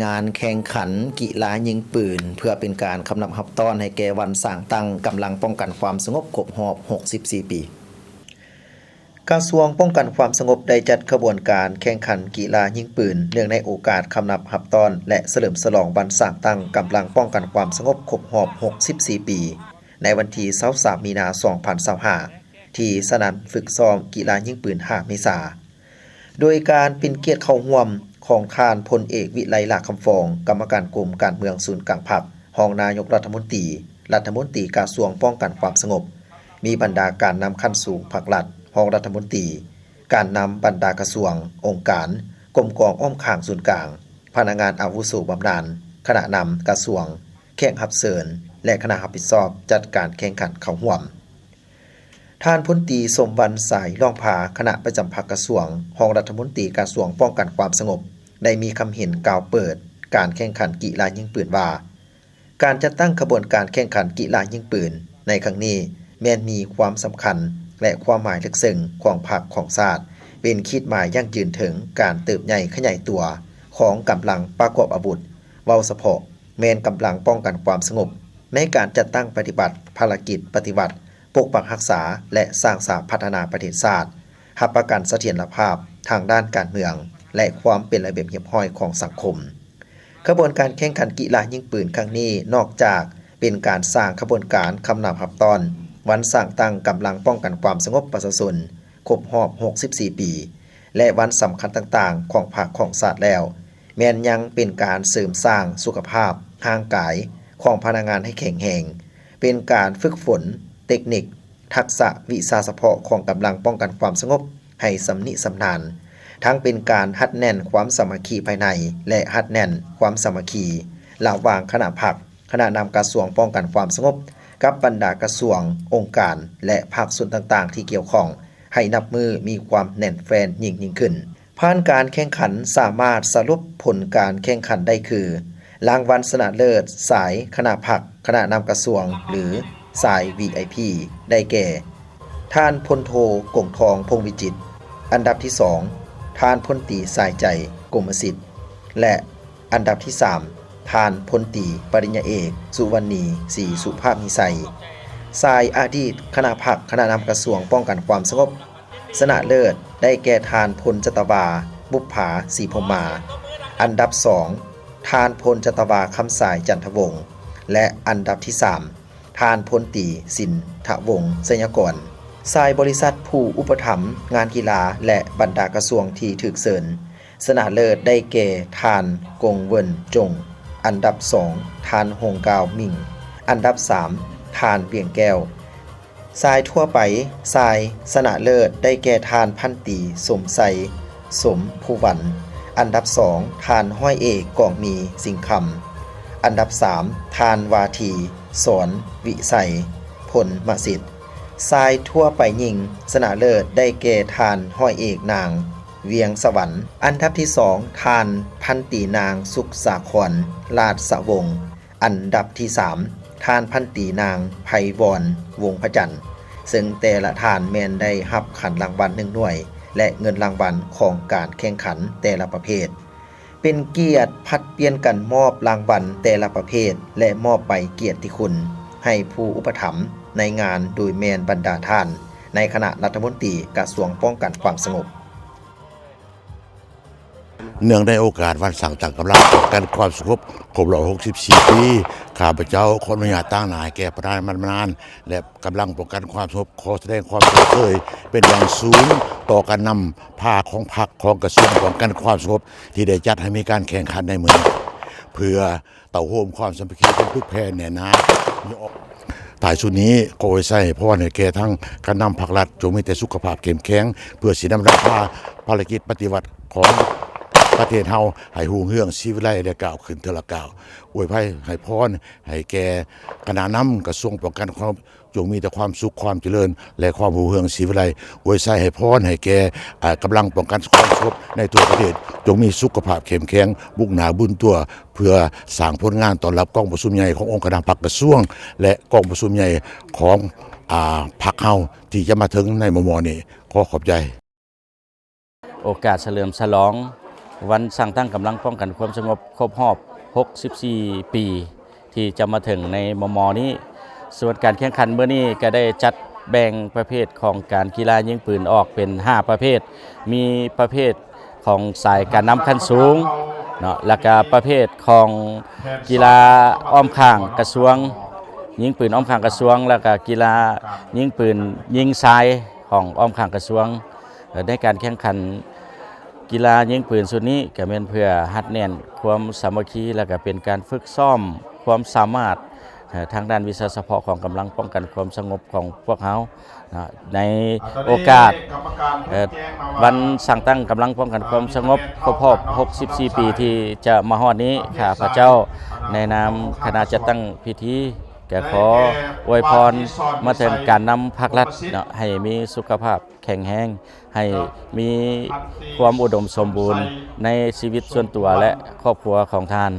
ງານແຂ່ງຂັນກິລາຍິງປືນ ເພື່ອເປັນການຄຳນັບຮັບຕ້ອນໃຫ້ແກ່ວັນສ້າງຕັ້ງກຳລັງປ້ອງກັນຄວາມສະຫງົບຄົບຮອບຫົກສິບສີ່ປີ. ກະຊວງປ້ອງກັນຄວາມສະຫງົບໄດ້ຈັດຂະບວນການແຂ່ງຂັນກິລາຍິງປືນ ເນື່ອງໃນໂອກາດຄຳນັບຮັບຕ້ອນ ແລະ ສະເຫຼີມສະຫຼອງວັນສ້າງຕັ້ງກຳລັງປ້ອງກັນຄວາມສະຫງົບຄົບຮອບຫົກສິບສີ່ປີ ໃນວັນທີຊາວສາມ ມີນາ ສອງພັນຊາວຫ້າ ທີ່ສະໜາມຝຶກຊ້ອມກິລາຍິງປືນ ຫ້າ ເມສາ. ໂດຍການເປັນກຽດເຂົ້າຮ່ວມຂອງທ່ານ ພົນເອກ ວິໄລ ຫຼ້າຄຳຟອງ, ກຳມະການກົມການເມືອງສູນກາງພັກ, ຮອງນາຍົກລັດຖະມົນຕີ, ລັດຖະມົນຕີກະຊວງປ້ອງກັນຄວາມສະຫງົບ, ມີບັນດາການນຳຂັ້ນສູງພັກລັດ, ຮອງລັດຖະມົນຕີ, ການນຳບັນດາກະຊວງ, ອົງການ, ກົມກອງອ້ອມຂ້າງສູນກາງ, ພະນັກງານອາວຸໂສບຳນານ, ຄະນະນຳກະຊວງ, ແຂກຮັບເຊີນ ແລະ ຄະນະຮັບຜິດຊອບຈັດການແຂ່ງຂັນເຂົ້າຮ່ວມ. ທ່ານ ພົນຕີ ສົມວັນ ສາຍລ້ອງພາ, ຄະນະປະຈຳພັກກະຊວງ, ຮອງລັດຖະມົນຕີກະຊວງປ້ອງກັນຄວາມສະຫງົບ, ໄດ້ມີຄຳເຫັນກ່າວເປີດການແຂ່ງຂັນກິລາຍິງປືນວ່າ, ການຈັດຕັ້ງຂະບວນການແຂ່ງຂັນກິລາຍິງປືນໃນຄັ້ງນີ້ ແມ່ນມີຄວາມສຳຄັນ ແລະ ຄວາມໝາຍເລິກເຊິ່ງຂອງພັກຂອງຊາດ, ເປັນຂີດໝາຍຢັ້ງຢືນເຖິງການເຕີບໃຫຍ່ຂະຫຍາຍຕົວຂອງກຳລັງປະກອບອາວຸດ, ເວົ້າສະເພາະ ແມ່ນກຳລັງປ້ອງກັນຄວາມສະຫງົບ ໃນການຈັດຕັ້ງປະຕິບັດພາລະກິດປະຕິວັດ, ປົກປັກຮັກສາ ແລະ ສ້າງສາພັດທະນາປະເທດຊາດ, ຮັບປະກັນສະຖຽນລະພາບທາງດ້ານການເມືອງ ແລະ ຄວາມເປັນລະບຽບຮຽບຮ້ອຍຂອງສັງຄົມ. ຂະບວນການແຂ່ງຂັນກິລາຍິງປືນຄັ້ງນີ້ ນອກຈາກເປັນການສ້າງຂະບວນການຄຳນັບຮັບຕ້ອນວັນສ້າງຕັ້ງກຳລັງປ້ອງກັນຄວາມສະຫງົບປະຊາຊົນຄົບຮອບຫົກສິບສີ່ປີ ແລະ ວັນສຳຄັນຕ່າງໆຂອງພັກຂອງຊາດແລ້ວ, ແມ່ນຍັງເປັນການເສີມສ້າງສຸຂະພາບຮ່າງກາຍຂອງພະນັກງານໃຫ້ແຂງແຮງ, ເປັນການຝຶກຝົນເຕັກນິກ, ທັກສະວິຊາສະເພາະຂອງກຳລັງປ້ອງກັນຄວາມສະຫງົບໃຫ້ຊຳນິຊຳນານ, ທັງເປັນການຮັດແໜ້ນຄວາມສາມັກຄີພາຍໃນ ແລະ ຮັດແໜ້ນຄວາມສາມັກຄີລະຫວ່າງຄະນະພັກ, ຄະນະນຳກະຊວງປ້ອງກັນຄວາມສະຫງົບ ກັບບັນດາກະຊວງ, ອົງການ ແລະ ພາກສ່ວນຕ່າງໆທີ່ກ່ຽວຂ້ອງ ໃຫ້ນັບມື້ມີຄວາມແໜ້ນແຟ້ນຍິ່ງໆຂຶ້ນ. ຜ່ານການແຂ່ງຂັນສາມາດສະຫຼຸບຜົນການແຂ່ງຂັນໄດ້ຄື, ລາງວັນຊະນະເລີດສາຍຄະນະພັກ, ຄະນະນຳກະຊວງ ຫຼື ສາຍ ວີໄອພີ ໄດ້ແກ່ ທ່ານ ພົນໂທ ກົງທອງ ພົງວິຈິດ, ອັນດັບທີສອງ ທ່ານ ພົນຕີ ສາຍໃຈ ກົມມະສິດ ແລະ ອັນດັບທີສາມ ທ່ານ ພົນຕີ ປະລິນຍາເອກ ສຸວັນນີ ສີສຸພາບມີໄຊ. ສາຍອະດີດຄະນະພັກ, ຄະນະນຳກະຊວງປ້ອງກັນຄວາມສະຫງົບ ຊະນະເລີດໄດ້ແກ່ທ່ານ ພົນຈັດຕະວາ ບຸບຜາ ສີພົມມາ, ອັນດັບສອງ ທ່ານ ພົນຈັດຕະວາ ຄຳສາຍ ຈັນທະວົງ ແລະ ອັນດັບທີສາມ ທ່ານ ພົນຕີ ສິນທະວົງ ໄຊຍະກອນ. ສາຍບໍລິສັດຜູ້ອຸປະຖຳງານກິລາ ແລະ ບັນດາກະຊວງທີ່ຖືກເຊີນ ຊະນະເລີດໄດ້ແກ່ທ່ານ ກົງເວິນ ຈົງ, ອັນດັບສອງ ທ່ານ ຮົງກາວ ມິງ, ອັນດັບສາມ ທ່ານ ວຽງແກ້ວ. ສາຍທົ່ວໄປ, ສາຍຊະນະເລີດໄດ້ແກ່ທ່ານພັນຕີ ສົມໄຊ ສົມພູວັນ, ອັນດັບສອງ ທ່ານຮ້ອຍເອກ ກອງມີ ສິງຄຳ, ອັນດັບສາມ ທ່ານວາທີ ສອນວິໄຊ ພົນມະສິດ. ສາຍທົ່ວໄປຍິງຊະນະເລີດໄດ້ແກ່ທ່ານຮ້ອຍເອກ ນາງ ວຽງສະຫວັນ, ອັນດັບທີສອງ ທ່ານພັນຕີ ນາງ ສຸກສາຄອນ ລາດສະວົງ, ອັນດັບທີສາມ ທ່ານພັນຕີ ນາງ ໄພວອນ ວົງພະຈັນ, ເຊິ່ງແຕ່ລະທ່ານແມ່ນໄດ້ຮັບຂັນລາງວັນໜຶ່ງໜ່ວຍ ແລະ ເງິນລາງວັນຂອງການແຂ່ງຂັນແຕ່ລະປະເພດ. ເປັນກຽດຜັດປ່ຽນກັນມອບລາງວັນແຕ່ລະປະເພດ ແລະ ມອບໃບກຽດຕິຄຸນໃຫ້ຜູ້ອຸປະຖຳໃນງານ ໂດຍແມ່ນບັນດາທ່ານໃນຄະນະລັດຖະມົນຕີກະຊວງປ້ອງກັນຄວາມສະຫງົບ. ເນື່ອງໃນໂອກາດວັນສ້າງຕັ້ງກຳລັງປ້ອງກັນຄວາມສະຫງົບຄົບຮອບຫົກສິບສີ່ປີ, ຂ້າພະເຈົ້າຂໍອະນຸຍາດຕາງໜ້າໃຫ້ແກ່ປະທານບັນດາ ແລະ ກຳລັງປ້ອງກັນຄວາມສະຫງົບ ຂໍສະແດງຄວາມຊົມເຊີຍເປັນຢ່າງສູງຕໍ່ການນຳພາຂອງພັກ ຂອງກະຊວງປ້ອງກັນຄວາມສະຫງົບ ທີ່ໄດ້ຈັດໃຫ້ມີການແຂ່ງຂັນໃນມື້ນີ້ ເພື່ອ ເຕົ້າໂຮມຄວາມສາມັກຄີ ເປັນປຶກແຜ່ແໜ້ນໜາ. ທ້າຍສຸດນີ້ ຂໍອວຍໄຊໃຫ້ພອນໃຫ້ແກ່ທັງການນຳພັກລັດ ຈົ່ງມີແຕ່ສຸຂະພາບເຂັ້ມແຂງ ເພື່ອຊິນຳນຳພາພາລະກິດປະຕິວັດຂອງປະເທດເຮົາໃຫ້ຮຸ່ງເຮືອງສີວິໄລ ແລະ ກ້າວຂຶ້ນເທື່ອລະກ້າວ. ອວຍໄພໃຫ້ພອນໃຫ້ແກ່ຄະນະນຳກະຊວງປ້ອງກັນຄວາມ ຈົ່ງມີແຕ່ຄວາມສຸກ, ຄວາມຈະເລີນ ແລະ ຄວາມຮຸ່ງເຮືອງສີວິໄລ. ອວຍໄຊໃຫ້ພອນໃຫ້ແກ່ ອ່າ ກຳລັງປ້ອງກັນຄວາມສະຫງົບໃນທົ່ວປະເທດ ຈົ່ງມີສຸຂະພາບເຂັ້ມແຂງ, ບຸກໜ້າບຸນຕົວ ເພື່ອສ້າງຜົນງານຕ້ອນຮັບກອງປະຊຸມໃຫຍ່ຂອງອົງຄະນະພັກກະຊວງ ແລະ ກອງປະຊຸມໃຫຍ່ຂອງ ອ່າ ພັກເຮົາ ທີ່ຈະມາເຖິງໃນມໍ່ໆນີ້. ຂໍຂອບໃຈ. ໂອກາດສະເຫຼີມສະຫຼອງ ວັນສ້າງຕັ້ງກຳລັງປ້ອງກັນຄວາມສະຫງົບຄົບຮອບຫົກສິບສີ່ປີ ທີ່ຈະມາເຖິງໃນມໍ່ໆນີ້. ສ່ວນການແຂ່ງຂັນມື້ນີ້ກໍໄດ້ຈັດແບ່ງປະເພດຂອງການກິລາຍິງປືນອອກເປັນຫ້າປະເພດ, ມີປະເພດຂອງສາຍການນຳຂັ້ນສູງເນາະ ແລ້ວກະປະເພດຂອງກິລາອ້ອມຂ້າງກະຊວງ, ຍິງປືນອ້ອມຂ້າງກະຊວງ ແລ້ວກະກິລາຍິງປືນຍິງຊາຍຂອງອ້ອມຂ້າງກະຊວງ. ໃນການແຂ່ງຂັນ ກິລາຍິງປືນຊຸດນີ້ກໍແມ່ນເພື່ອຮັດແໜ້ນຄວາມສາມັກຄີ ແລ້ວກໍເປັນການຝຶກຊ້ອມຄວາມສາມາດ ເອີ ທາງດ້ານວິຊາສະເພາະຂອງກຳລັງປ້ອງກັນຄວາມສະຫງົບຂອງພວກເຮົາເນາະ. ໃນໂອກາດ ເອີ ວັນສ້າງຕັ້ງກຳລັງປ້ອງກັນຄວາມສະຫງົບຄົບຮອບຫົກສິບສີ່ປີທີ່ຈະມາຮອດນີ້, ຂ້າພະເຈົ້າໃນນາມຄະນະຈັດຕັ້ງພິທີ ກໍຂໍອວຍພອນມາເຖິງການນຳພັກລັດເນາະ ໃຫ້ມີສຸຂະພາບ ແຂງແຮງ, ໃຫ້ມີຄວາມອຸດົມສົມບູນໃນຊີວິດສ່ວນຕົວ ແລະ ຄອບຄົວຂອງທ່ານ.